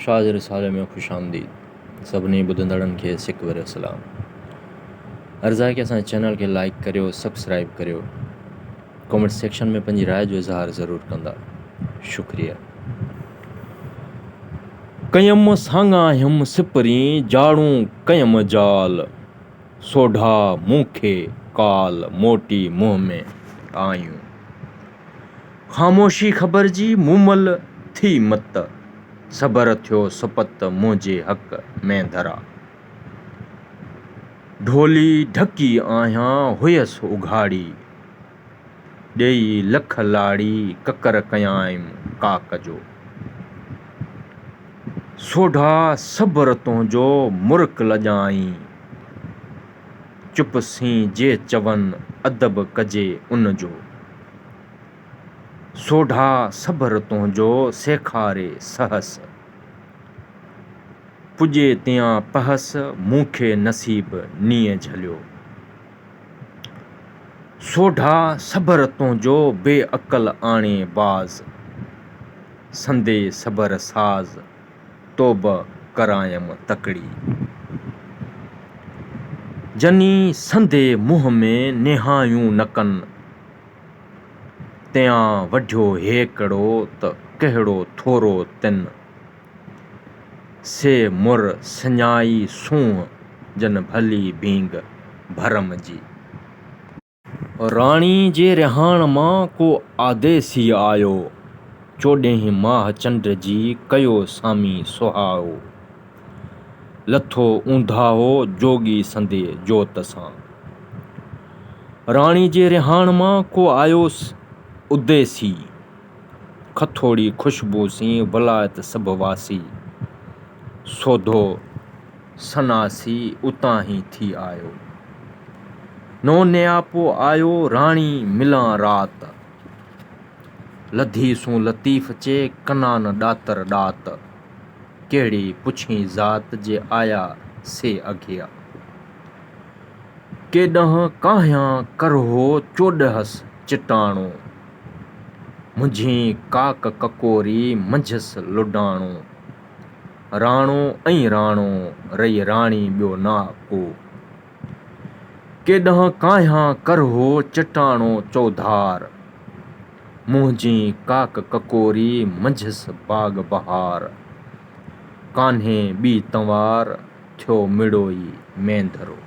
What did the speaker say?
شاهه جي رسالي ۾ خوش آمديد. سڀني ٻڌندڙن کي سڪ ڀريو سلام. عرض آهي ڪي اسان جي چينل کي لائيڪ ڪريو سبسڪرائيب ڪريو ڪمينٽ سيڪشن ۾ پنهنجي راء جو اظهار ضرور ڪندا. شڪريه. ڪيم ساڱاهيم سپرين جاڙون ڪيم جال سوڍا مون کي ڪال موٽي منهن ۾ آيون. خاموشي خبر جي مومل ٿي مت، صبر ٿيو سپت منهنجي حق ۾ ڌرا. ڍولي ڍڪي آهيان هيس اگهاڙي، ڏيئي لک لاڙي ڪڪر ڪيائم ڪاڪ جو. سوڍا صبر تنهنجو مرڪ لڄائين، چپ سين جي چون ادب ڪجي ان جو. سوڍا صبر تنهنجو سيکاري سهس. پڄي تيان پهس مون کي نصيب نينهن جهليو. سوڍا صبر تنهنجو بي عقل آڻي باز. سندي صبر ساز توبه ڪرايم تڪڙي. جني سندي منهن ۾ نهايون نه ڪن. تيان وڍيو هيڪڙو ته ڪهڙو ٿورو تن. سي مر سڃائي سونهن جن ڀلي ڀينگ ڀرم جي. راڻي جي رهاڻ مان ڪو آديسي آيو، چوڏهين ماهه چنڊ جي ڪيو سامي سهائو. لٿو اونداهو جوڳي سندي جوت سان. راڻي جي رهاڻ مان ڪو آيو اديسي، کٿوڙي خوشبو سين ولايت سڀ واسي. سوڌو سناسي اتاهين ٿي آيو. نو نياپو آيو راڻي ملان رات. لڌي سون لطيف چي ڪنان ڏاتر ڏات. ڪهڙي پڇين ذات جي آيا سي اگهيا. ڪيڏانهن ڪاهيان ڪرهو چوڏهس چٽاڻو. منجهين ڪاڪ ڪڪوري منجهس لڊاڻو. راڻو ۽ راڻو رئي راڻي ٻيو نه ڪو. ڪيڏانهن ڪاهيان ڪرهو چٽاڻو چوڌار. منهنجين ڪاڪ ڪڪوري منجهس باغ بهار. ڪانهي ٻي تنوار ٿيو مڙوئي مينڌرو.